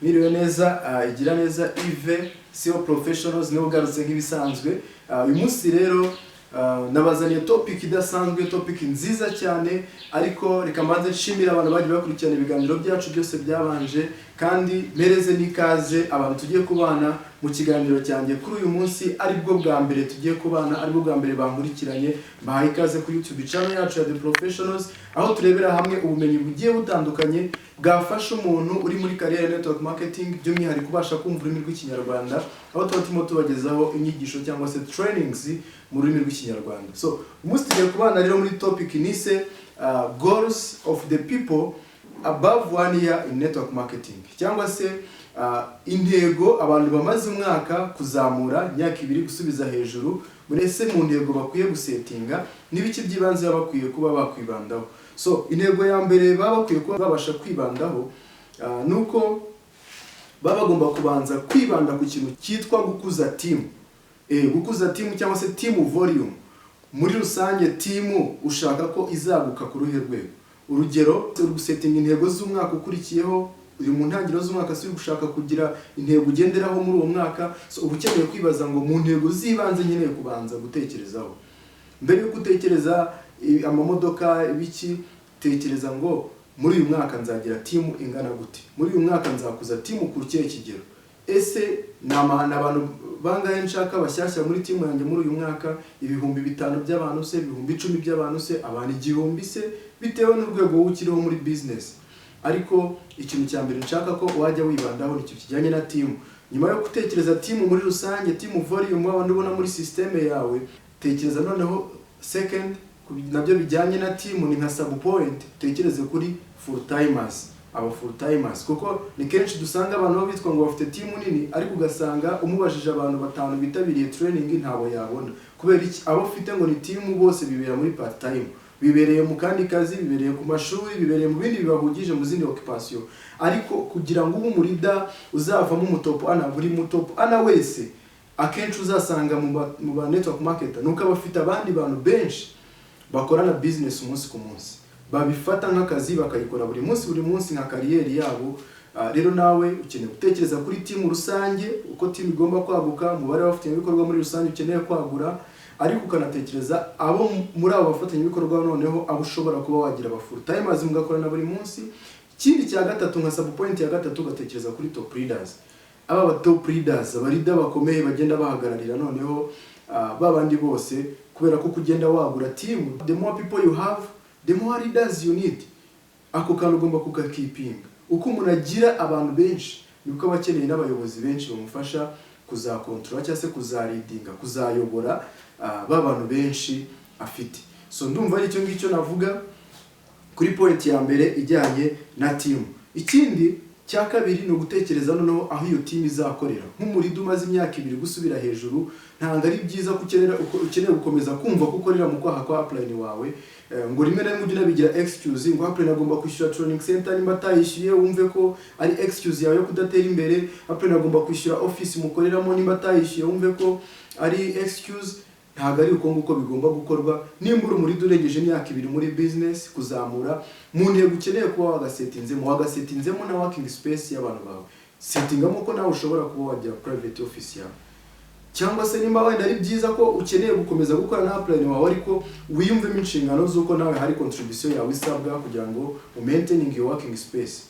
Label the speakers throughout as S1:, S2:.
S1: Mwiriwe neza. Igira neza Yves, CEO Professionals, niwe ugarutse nk'ibisanzwe. Uyu munsi rero nabazaniye topic idasanzwe, topic nziza cyane. Ariko reka mbanze nshimire abantu bagiye bakurikirana ibiganiro byacu byose byabanje, kandi mpereze n'ikaze abantu tugiye kubana mu kiganiro cyanjye kuri uyu munsi, aribwo bwa mbere tugiye kubana, aribwo bwa mbere bankurikiranye. Mbahaye ikaze kuri YouTube channel yacu ya The Professionals, aho turebera hamwe ubumenyi bugiye butandukanye bwafasha umuntu uri muri career network marketing, by'umwihariko ubasha kumva ururimi rw'Ikinyarwanda, aho tuba turimo tubagezaho inyigisho cyangwa se trainings mu rurimi rw'Ikinyarwanda. So umunsi tugiye kubana rero muri topic nise "Goals of the people above one year in network marketing", cyangwa se intego abantu bamaze umwaka kuzamura, imyaka 2 gusubiza hejuru, muri ese mu ntego bakwiye gusettinga n'ibiki by'ibanze baba bakwiye kuba bakwibandaho. So intego ya mbere baba bakwiye kuba babasha kwibandaho ni uko baba bagomba kubanza kwibanda ku kintu cyitwa gukuza team, gukuza team cyangwa se team volume muri rusange. Team ushaka ko izaguka ku ruhe rwego? Urugero, uri gusettinga intego z'umwaka ukurikiyeho, uri mu ntangiriro z'umwaka, si uri gushaka kugira intego ugenderaho muri uwo mwaka. So uba ukeneye kwibaza ngo: mu ntego z'ibanze nkeneye kubanza gutekerezaho mbere yuko utekereza amamodoka, ibiki, tekereza ngo: muri uyu mwaka nzagira team ingana gute? Muri uyu mwaka nzakuza team ku kihe kigero? Ese ni abantu bangahe nshaka bashyashya muri team yanjye muri uyu mwaka? 5000 by'abantu se, 10,000 by'abantu se, abantu 1000 se, bitewe n'urwego wowe ukiriho muri business. Ariko ikintu cya mbere nshaka ko wajya wibandaho ni ikintu kijyanye na team. Nyuma yo gutekereza team muri rusange, team volume, abantu ubona muri système yawe, tekereza noneho second, nabyo bijyanye na team, ni nka sub point, utekereze kuri full timers, aba full timers, kuko ni kenshi dusanga abantu baba bitwa ngo bafite team nini, ariko ugasanga umubajije abantu batanu bitabiriye training ntabo yabona. Kubera iki? Abo ufite ngo ni team bose bibera muri part time, bibereye mu kandi kazi, bibereye ku mashuri, bibereye mu bindi bibahugije, mu zindi occupation. Ariko kugira ngo ube umuleader uzavamo umutop earner, buri mutop earner wese akenshi uzasanga mu ba network marketer nuko aba afite abandi bantu benshi bakorana business umunsi ku munsi, babifata nk'akazi, bakayikora buri munsi buri munsi nka career yabo. Rero nawe ukeneye gutekereza kuri team rusange, uko team igomba kwaguka, umubare w'abafatanyabikorwa muri rusange ukeneye kwagura, ariko ukanatekereza abo muri abo bafatanyabikorwa noneho abo ushobora kuba wagira aba full timers mugakorana buri munsi. Ikindi cya gatatu, nka sub point ya gatatu, ugatekereza kuri top leaders. Aba ba top leaders, abaleader bakomeye bagenda bahagararira noneho ba bandi bose, kubera ko kugenda wagura team, the more people you have, the more leaders you need. Ako kantu ugomba kugakeepinga. Uko umuntu agira abantu benshi, niko aba akeneye n'abayobozi benshi bamufasha kuzacontrola cyangwa se kuzaleadinga, kuzayobora ba bantu benshi afite. So ndumva ari icyo ngicyo navuga kuri point ya mbere ijyanye na team. Ikindi cya kabiri ni ugutekereza noneho aho iyo team izakorera. Nk'umuleader umaze imyaka 2 gusubira hejuru, ntabwo ari byiza ko ukeneye gukomeza kumva ko ukorera mu kwaha kwa upline wawe, ngo rimwe na rimwe ujye unabigira excuse ngo upline agomba kwishyura training center, nimba atayishyuye wumve ko ari excuse yawe yo kudatera imbere. Upline agomba kwishyura office mukoreramo, nimba atayishyuye wumve ko ari excuse. Ntabwo ari uko nguko bigomba gukorwa. Nimba uri umuleader urengeje imyaka 2 muri business kuzamura, mu ntego ukeneye kuba wagasettinzemo na working space y'abantu bawe. Settingamo ko nawe ushobora kuba wagira private office yawe, cyangwa se nimba wenda ari byiza ko ukeneye gukomeza gukora na upline wawe, ariko wiyumvemo inshingano z'uko nawe hari contribution yawe isabwa kugira ngo umaintaining your working space,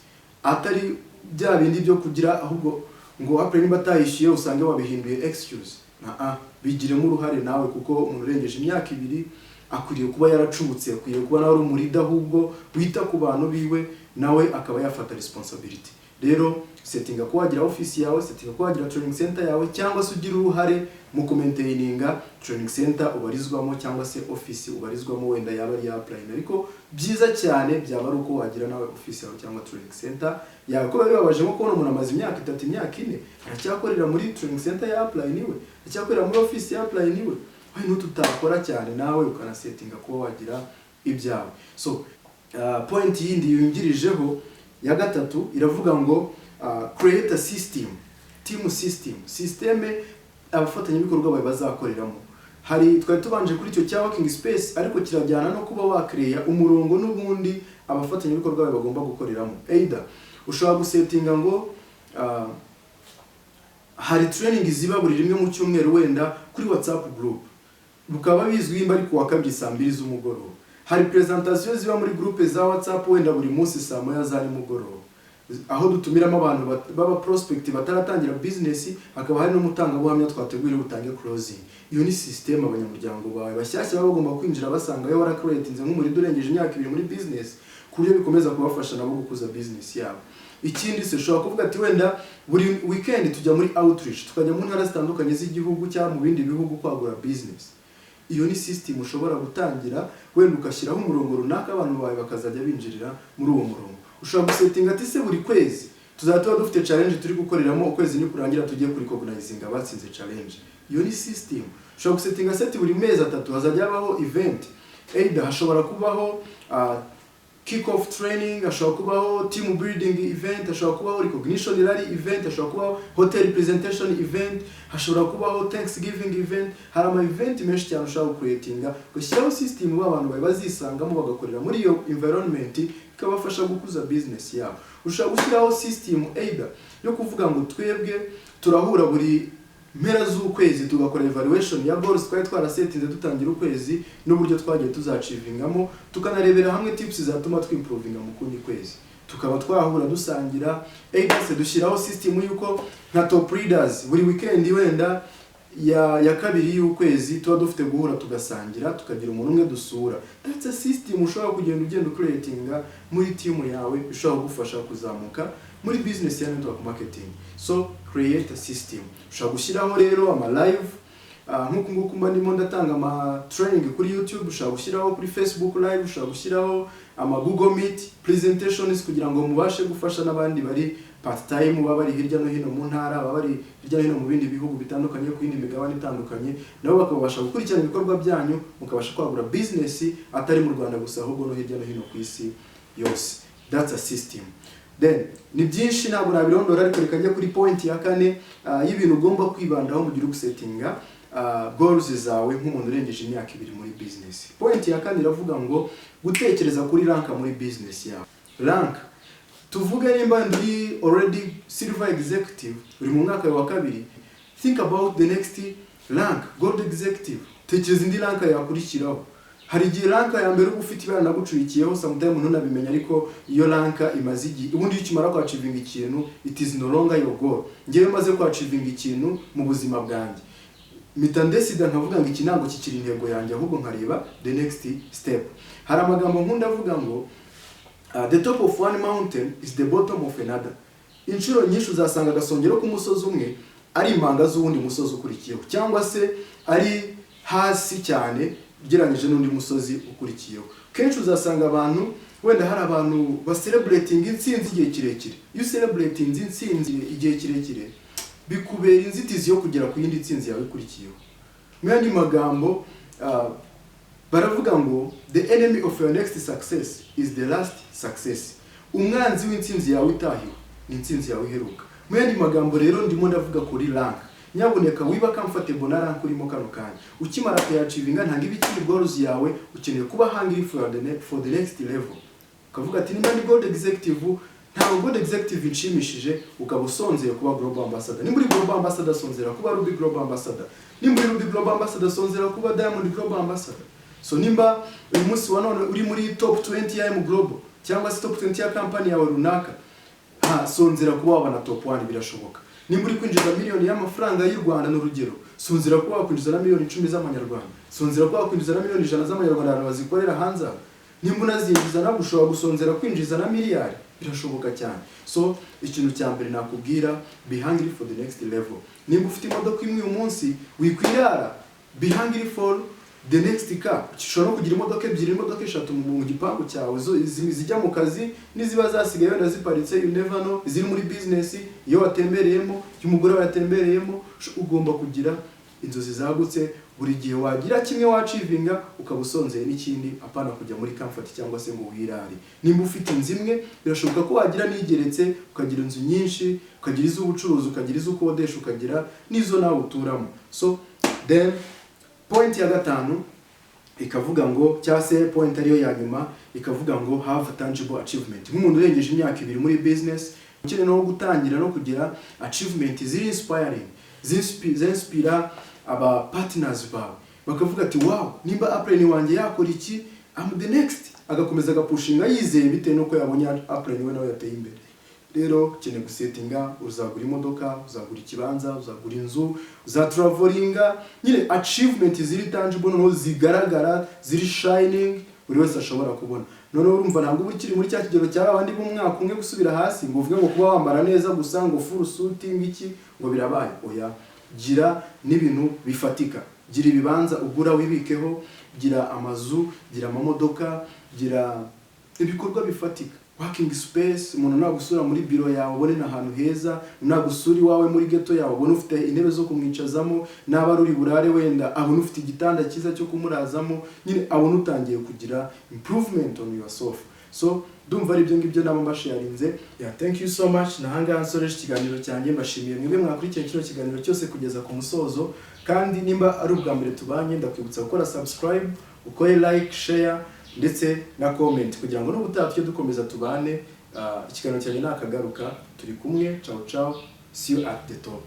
S1: atari bya bindi byo kugira ahubwo ngo upline nimba atayishyuye usange wabihinduye excuse. Ah, bigiremo uruhare nawe, kuko umuntu urengeje imyaka 2 akwiriye kuba yaracutse, akwiriye kuba nawe ari umuleader ahubwo wita ku bantu biwe, nawe akaba yafata responsibility. Rero settinga ko wagira office yawe, settinga ko wagira training center yawe, cyangwa se ugira uruhare mu kumaintaininga training center ubarizwamo cyangwa se office ubarizwamo, wenda yaba ari iya upline. Ariko byiza cyane byaba ari uko wagira nawe office yawe cyangwa training center yawe, kuba bibabaje nko kubona umuntu amaze imyaka 3, imyaka 4, aracyakorera muri training center ya upline iwe, aracyakorera muri office ya upline iwe. Why not utakora cyane nawe ukanasettinga kuba wagira ibyawe? So point yindi yungirijeho ya gatatu iravuga ngo create a system, team system, système abafatanyabikorwa bawe bazakoreramo. Hari twari tubanje kuri icyo cya working space, ariko kirajyana no kuba wacreate umurongo n'ubundi abafatanyabikorwa bawe bagomba gukoreramo. Either ushobora gusettinga ngo hari training ziba buri rimwe mu cyumweru, wenda kuri WhatsApp group, bukaba bizwi nimba ari kuwa kabiri saa 2 z'umugoroba. Hari presentation ziba muri groupe za WhatsApp, wenda buri munsi saa 1 za nimugoroba, aho dutumiramo abantu b'aba prospect bataratangira business, hakaba hari n'umutangabuhamya twateguriye butange closing. Iyo ni system abanyamuryango bawe bashyashya baba bagomba kwinjira basanga yo waracreatinze nk'umu leader urengeje imyaka 2 muri business, ku buryo bikomeza kubafasha nabo gukuza business yabo. Ikindi se, ushobora kuvuga ati wenda buri weekend tujya muri outreach, tukajya mu ntara zitandukanye z'igihugu cyangwa mu bindi bihugu kwagura business. Iyo ni system ushobora gutangira, wenda ugashyiraho umurongo runaka, abantu bawe bakazajya binjirira muri uwo murongo. Ushobora gusettinga ati se buri kwezi tuzajya tuba dufite challenge turi gukoreramo, ukwezi nikurangira tugiye kurecognizinga abatsinze challenge. Iyo ni system. Ushobora gusettinga seti buri mezi 3 hazajya habaho event, either hashobora kubaho kick off training, hashobora kubaho team building event, hashobora kubaho recognition rally event, hashobora kubaho hotel presentation event, hashobora kubaho Thanksgiving event. Hari ama event menshi cyane ushobora gucreatinga, ugashyiraho system abantu bawe bazisangamo, bagakorera muri iyo environment, ikabafasha gukuza business yabo. Ushobora gushyiraho system either yo kuvuga ngo twebwe turahura buri mpera z'ukwezi, tugakora evaluation ya goals twari twarasetinze dutangira ukwezi n'uburyo twagiye tuzachievinga, tukanarebera hamwe tips zatuma twimprovinga mu kundi kwezi, tukaba twahura dusangira. Either se dushyiraho system y'uko nka top leaders buri weekend wenda ya kabiri y'ukwezi tuba dufite guhura, tugasangira, tukagira umuntu umwe dusura. That's a system ushobora kugenda ucreatinga muri team yawe, ishobora kugufasha kuzamuka muri business ya network marketing. So create a system. Ushobora gushyiraho rero ama live, nk'uku nguku mba ndimo ndatanga ama training kuri YouTube. Ushobora gushyiraho kuri Facebook live, ushobora gushyiraho ama Google Meet presentations, kugira ngo mubashe gufasha n'abandi bari part time, baba bari hirya no hino mu ntara, baba bari hirya no hino mu bindi bihugu bitandukanye, ku yindi migabane itandukanye, nabo bakabasha gukurikirana ibikorwa byanyu, mukabasha kwagura business atari mu Rwanda gusa, ahubwo no hirya no hino ku isi yose. That's a system. Then ni byinshi, ntabwo nabirondora, ariko reka njye kuri point ya kane y'ibintu ugomba kwibandaho mu gihe uri gusettinga goals zawe nk'umuntu urengeje imyaka 2 muri business. Point ya kane iravuga ngo gutekereza kuri rank muri business yawe. Rank, tuvuge nimba ndi already silver executive, uri mu mwaka wa kabiri, think about the next rank, gold executive. Tekereza indi rank yakurikiraho. Hari igihe rank ya mbere uba ufite ibara nagucurikiyeho, sometime ntunabimenya, ariko iyo rank imaze igihe, ubundi iyo ukimara kwachievinga ikintu, it is no longer your goal. Ngewe maze kwachievinga ikintu mu buzima bwanjye, mpita ndecida nkavuga ngo iki ntabwo kikiri intego yanjye, ahubwo nkareba the next step. Hari amagambo nkunda avuga ngo "The top of one mountain is the bottom of another." Inshuro nyinshi uzasanga agasongero k'umusozi umwe ari impanga z'uwundi musozi ukurikiyeho, cyangwa se ari hasi cyane ugereranyije n'undi musozi ukurikiyeho. Kenshi uzasanga abantu, wenda hari abantu bacelebrating intsinzi igihe kirekire. Iyo ucelebratinze intsinzi igihe kirekire, bikubera inzitizi yo kugera ku yindi ntsinzi yawe ikurikiyeho. Mu yandi magambo, baravuga ngo "The enemy of your next success is the last success." Umwanzi w'intsinzi yawe itahiwe ni intsinzi yawe iheruka. Mu yandi magambo rero, ndimo ndavuga kuri rank. Nyabuneka wiba comfortable na rank urimo kano kanya. Ukimara kuyachievinga, ntabwo iba ikiri goals yawe. Ukeneye kuba hungry for the next level, ukavuga ati nimba ndi gold executive, ntabwo gold executive inshimishije, ukaba usonzeye kuba global ambassador. Nimba uri global ambassador, sonzera kuba ruby global ambassador. Nimba uri ruby global ambassador, sonzera kuba diamond global ambassador. So nimba uyu munsi wa none uri muri top 20 ya M Global, cyangwa se top 20 ya company yawe runaka, ha sonzera kuba wabona top 1, birashoboka. Nimba uri kwinjiza miliyoni y'amafaranga y'u Rwanda, n'urugero, sonzera kuba wakwinjiza na miliyoni 10 z'amanyarwanda, sonzera kuba wakwinjiza na miliyoni 100 z'amanyarwanda, abantu bazikorera hanze aha. Nimba unazinjiza nabwo, ushobora gusonzera kwinjiza na miliyari, birashoboka cyane. So ikintu cya mbere nakubwira, be hungry for the next level. Nimba ufite imodoka imwe uyu munsi, wikwirara, be hungry for the next car. Ushobora no kugira imodoka ebyiri, imodoka eshatu mu gipangu cyawe, zijya mu kazi n'iziba zasigaye wenda ziparitse, you never know, iziri muri business, iyo watembereyemo, iyo umugore wawe yatembereyemo. Ugomba kugira inzozi zagutse. Buri gihe wagira kimwe wachievinga, ukaba usonzeye n'ikindi, apana kujya muri comfort cyangwa se ngo wirare. Nimba ufite inzu imwe, birashoboka ko wagira n'igeretse, ukagira inzu nyinshi, ukagira iz'ubucuruzi, ukagira izo ukodesha, ukagira n'izo nawe uturamo. So then point ya gatanu ikavuga ngo, cyangwa se point ariyo ya nyuma, ikavuga ngo have tangible achievement. Nk'umuntu urengeje imyaka 2 muri business, Ukeneye no gutangira no kugira achievement ziri inspiring, zinspira aba partners bawe, bakavuga ati: "Wow, nimba upline wanjye yakora iki, I'm the next." Agakomeza agapushinga yizeye bitewe n'uko yabonye upline we nawe yateye imbere. Rero ukeneye gusetinga: uzagura imodoka, uzagura ikibanza, uzagura inzu, uzatravelinga, nyine achievement ziri tangible, noneho zigaragara, ziri shining, buri wese ashobora kubona. Noneho urumva ntabwo uba ukiri muri cya kigero cya babandi b'umwaka umwe gusubira hasi, ngo uvuge ngo kuba wambara neza gusa, ngo full suit, iki, ngo birabaye. Oya, gira n'ibintu bifatika, gira ibibanza ugura wibikeho, gira amazu, gira amamodoka, gira ibikorwa bifatika, working space. Umuntu nagusura muri biro yawe ubone ni ahantu heza, nagusura iwawe muri ghetto yawe ubone ufite intebe zo kumwicazamo, naba ari burare wenda abone ufite igitanda cyiza cyo kumurazamo, nyine abone utangiye kugira improvement on yourself. So ndumva ari ibyo ngibyo nabo mbasharinze. Yeah, thank you so much. Nahangaha nsoreje ikiganiro cyanjye. Mbashimiye mwebwe mwakurikiye kino kiganiro cyose kugeza ku musozo. Kandi nimba ari ubwa mbere tubanye, ndakwibutsa gukora subscribe, ukore like, share ndetse na comment, kugira ngo n'ubutaha tujye dukomeza tubane. Ikiganiro cyanjye nakagaruka. Turi kumwe. Ciao ciao, see you at the top.